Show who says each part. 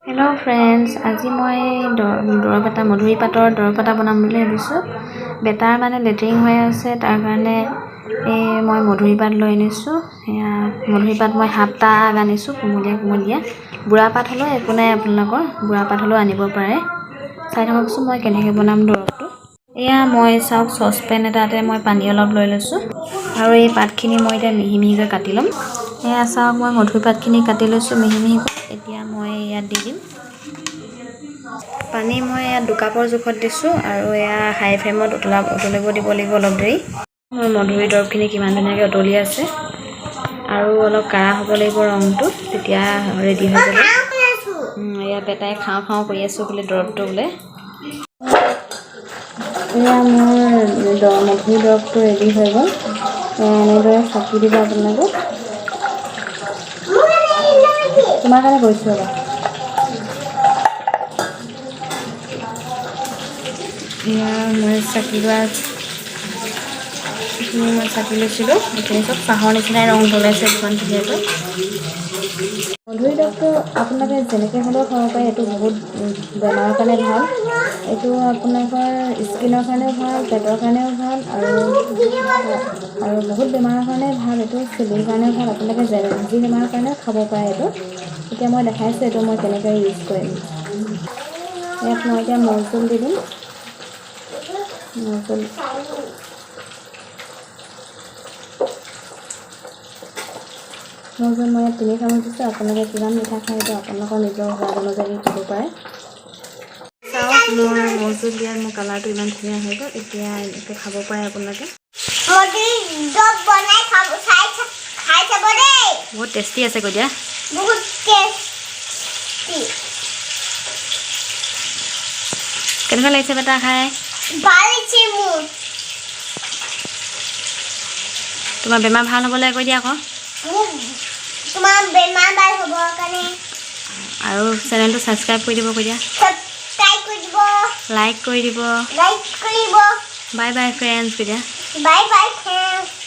Speaker 1: Hello' friends, আজি মই দৰৱ এটা, মধুৰি পাতৰ দৰৱ এটা বনাম বুলি ভাবিছোঁ। বেটাৰ মানে লেট্ৰিন হৈ আছে, তাৰ কাৰণে এই মই মধুৰি পাত লৈ আনিছোঁ। এয়া মধুৰি পাত মই 7টা আগ আনিছোঁ, কুমলীয়া কুমলীয়া। বুঢ়া পাত হ'লেও একো নাই, আপোনালোকৰ বুঢ়া পাত হ'লেও আনিব পাৰে। চাই থাককচোন মই কেনেকৈ বনাম দৰৱটো। এয়া মই চাওক, চচপেন এটাতে মই পানী অলপ লৈ লৈছোঁ আৰু এই পাতখিনি মই এতিয়া মিহি মিহিকৈ কাটি ল'ম। এয়া চাওক, মই মধুৰি পাতখিনি কাটি লৈছোঁ মিহি মিহিকৈ। এতিয়া মই ইয়াত দি দিম পানী। মই ইয়াত 2 কাপৰ জোখত দিছোঁ আৰু এয়া হাই ফ্লেমত উতলিব দিব লাগিব অলপ দেৰি। মোৰ মধুৰি দৰৱখিনি কিমান ধুনীয়াকৈ উতলি আছে আৰু অলপ কাঢ়া হ'ব লাগিব ৰংটো, তেতিয়া ৰেডি হৈ যাব। এয়া বেটাই খাওঁ খাওঁ কৰি আছোঁ বোলে দৰৱটো বোলে। এয়া মোৰ মধুৰি দৰৱটো ৰেডি হৈ গ'ল। এনেদৰে চাকি দিব আপোনালোকে। তোমাৰ কাৰণে গৈছোঁ ৰ'বা। এয়া মই চাকি লোৱা এইখিনি মই চাকি লৈছিলোঁ। এইখিনি চব চাহৰ নিচিনাই ৰং ওলাইছে কিমান ধুনীয়াকৈ। মধুৰি দৰৱটো আপোনালোকে যেনেকৈ হ'লেও খাব পাৰে। এইটো বহুত বেমাৰৰ কাৰণে ভাল। এইটো আপোনালোকৰ স্কিনৰ কাৰণেও ভাল, পেটৰ কাৰণেও ভাল আৰু আৰু বহুত বেমাৰৰ কাৰণে ভাল। এইটো চুলিৰ কাৰণেও ভাল। আপোনালোকে যি বেমাৰৰ কাৰণেও খাব পাৰে এইটো। এতিয়া মই দেখাইছোঁ এইটো মই কেনেকৈ ইউজ কৰিম। ইয়াত মই এতিয়া মৌজোল দি দিম। মৌজোল মৌজোল মই ইয়াত 3 চামুচ দিছোঁ। আপোনালোকে কিমান মিঠা খায় সেইটো আপোনালোকৰ নিজৰ সোৱাদ অনুযায়ী দিব পাৰে। চাওক, মোৰ মৌজোল দিয়াৰ মোৰ কালাৰটো ইমান ধুনীয়া হৈ গ'ল। এতিয়া এইটো খাব পাৰে আপোনালোকে।
Speaker 2: মধুৰি দৰৱ বনাই খাব চাই, খাই চাব দেই।
Speaker 1: বহুত টেষ্টি আছে, কৈ দিয়া।
Speaker 2: বহুত টেষ্টি।
Speaker 1: কেনেকুৱা লাগিছে বেটা খাই?
Speaker 2: ভাল লাগিছে মোৰ।
Speaker 1: তোমাৰ বেমাৰ ভাল হ'বলৈ কৈ দিয়া আকৌ।
Speaker 2: মোক তোমাৰ বেমাৰ ভাল হ'বৰ কাৰণে।
Speaker 1: আৰু চেনেলটো ছাবস্ক্ৰাইব কৰি দিব কৈ দিয়া।
Speaker 2: ছাবস্ক্ৰাইব কৰি দিব।
Speaker 1: লাইক কৰি দিব।
Speaker 2: লাইক কৰিব।
Speaker 1: বাই বাই ফ্ৰেণ্ডছ কৈ দিয়া।
Speaker 2: Bye bye friends.